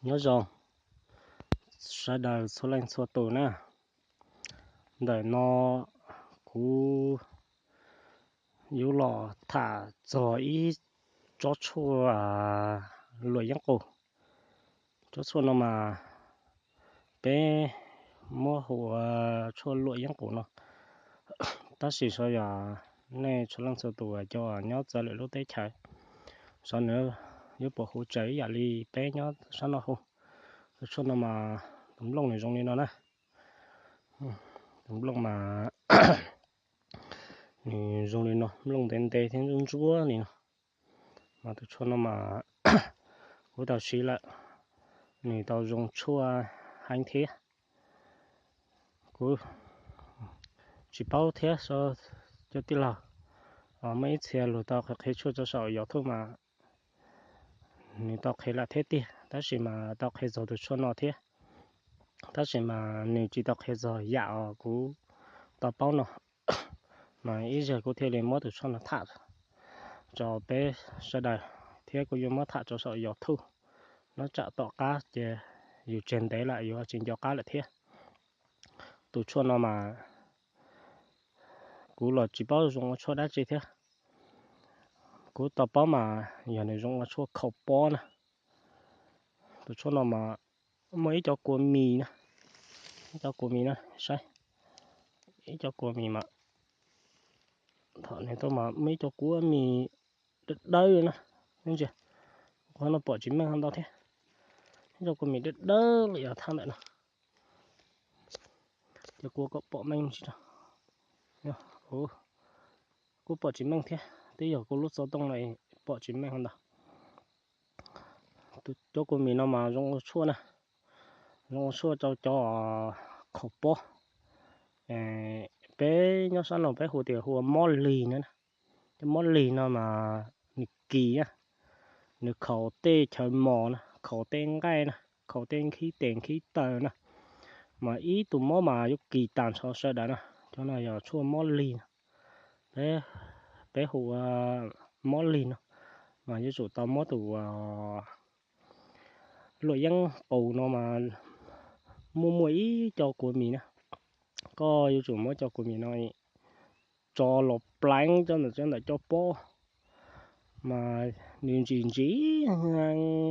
Nyob zoo sawv daws txhua leej txhua tus na. Ntawm no kuv yuav los tham txog ib tsob tshuaj luam yeeb qus. Tsob tshuaj no mas peb muab hu ua tshuaj luam yeeb qus no. Tab sis xyov yog nej txhua leej txhua tus cov nyob txawv lwm lub teb chaws, xyov nws yuav puas hu raws ib yam li peb nyob sab no hu. Tus tshuaj no mas tus nplooj nws zoo li no na. Tus nplooj mas nws zoo li no, nplooj ntev ntev thiab ntsuab ntsuab li no. Mas tus tshuaj no mas kuv tau siv lawm, nws tau zoo tshuaj heev thiab. Kuv tsis paub thiab, cov tij laug muaj ib txhia luag tau qhia tshuaj rau saum YouTube mas nws tau qhia lawm thiab tiag, tab sis mas tau qhia txog tus tshuaj no thiab. Tab sis mas nws tsis tau qhia txog yam uas kuv tau paub no, mas ib zaug kuv thiaj li muab tus tshuaj no tham rau peb sawv daws, thiab kuv yuav muab tham rau saum YouTube, nyob tsam tom qab ces yus tseg ntev lawm yuav tsis nco qab lawm thiab. Tus tshuaj no mas kuv los tsis paub zoo ua tshuaj dab tsi thiab. Kuv tau paub mas yog nws zoo ua tshuaj khaus pob na. Tus tshuaj no mas muaj ib co kua mis na, ib co kua mis na, saib, ib co kua mis mas, thaum nws tuaj mas muaj ib co kua mis dawb dawb na, ntsia, qhov no pom tsis meej ntau thiab. Ib co kua mis dawb dawb li yog thaj ntawm no. Ces kua kom pom meej tsis, kuj pom tsis meej thiab, twb yog kuv lub xov tooj no pom tsis meej ntau. Cov kua mis no mas zoo ua tshuaj na, zoo ua tshuaj rau cov khaus pob. Peb nyob sab no peb hu tias hu ua mob lig na. Cov mob lig no mas nws kis na, nws khaus tej chaw mos na, khaus tej nqaij na, khaus tej nkhib tes nkhib taw na, mas ib tug mob mas yuav kis tag nrho sawv daws na. Cov no yog tshuaj mob lig no, peb hu ua mob lig no, mas yuav tsum tau muab tus luam yeeb qus no mas muaj muaj ib co kua mis na, koj yuav tsum muab cov kua mis no tso los pleev cov ntawm cov pob, mas nws ntsis ntsis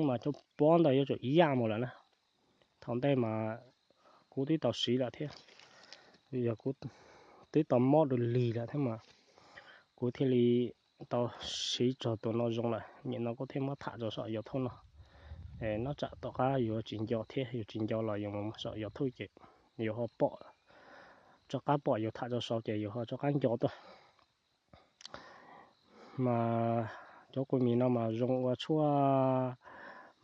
mas cov pob ntawd yuav tsum yaj mus lawm na. Thaum ntej mas kuv twb tau siv lawm thiab, yog kuv twb tau mob dua lig lawm thiab mas kuv thiaj li tau siv txog tus no zoo lawm, nim no kuv thiaj muab tham rau saum YouTube no. Nyob tsam tom qab yus tsis nco thiab, yus tsis nco los yus mus saum YouTube ces yus ho pom, tom qab pom yus tham rau saud ces yus ho rov qab nco tuaj. Mas cov kua mis no mas zoo ua tshuaj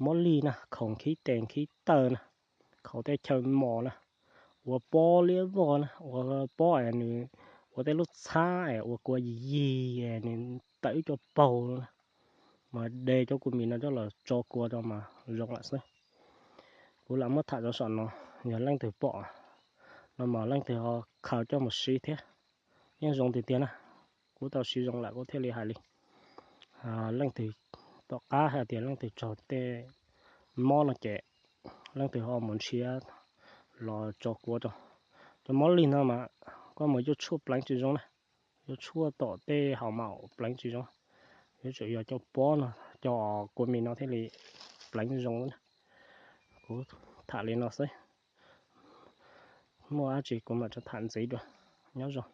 mob lig na, khaus nkhib tes nkhib taw na, khaus tej chaw mos na, ua pob liab vog na, ua pob es nws ua tej lub txhab es ua kua yig yig es nws tawm ib co paug na, mas de cov kua mis no coj los tso kua rau mas zoo lawm xwb. Kuv lam muab tham rau saum no, yog leej twg pom no mas leej twg ho khaws coj mus siv thiab, yeej zoo tiag tiag na. Kuv tau siv zoo lawm kuv thiaj li hais li. Leej twg tom qab hais tias leej twg raug tej mob no ces leej twg ho mus nrhiav los tso kua rau. Cov mob lig no mas koj mus yuav tshuaj pleev tsis zoo na, yuav tshuaj tom tej hav maum pleev tsis zoo, yuav tsum yog cov pob no, cov kua mis no thiaj li pleev zoo na. Kuv tham li no xwb, muaj dab tsi kuv mam rov tham ntxiv dua. Nyob zoo.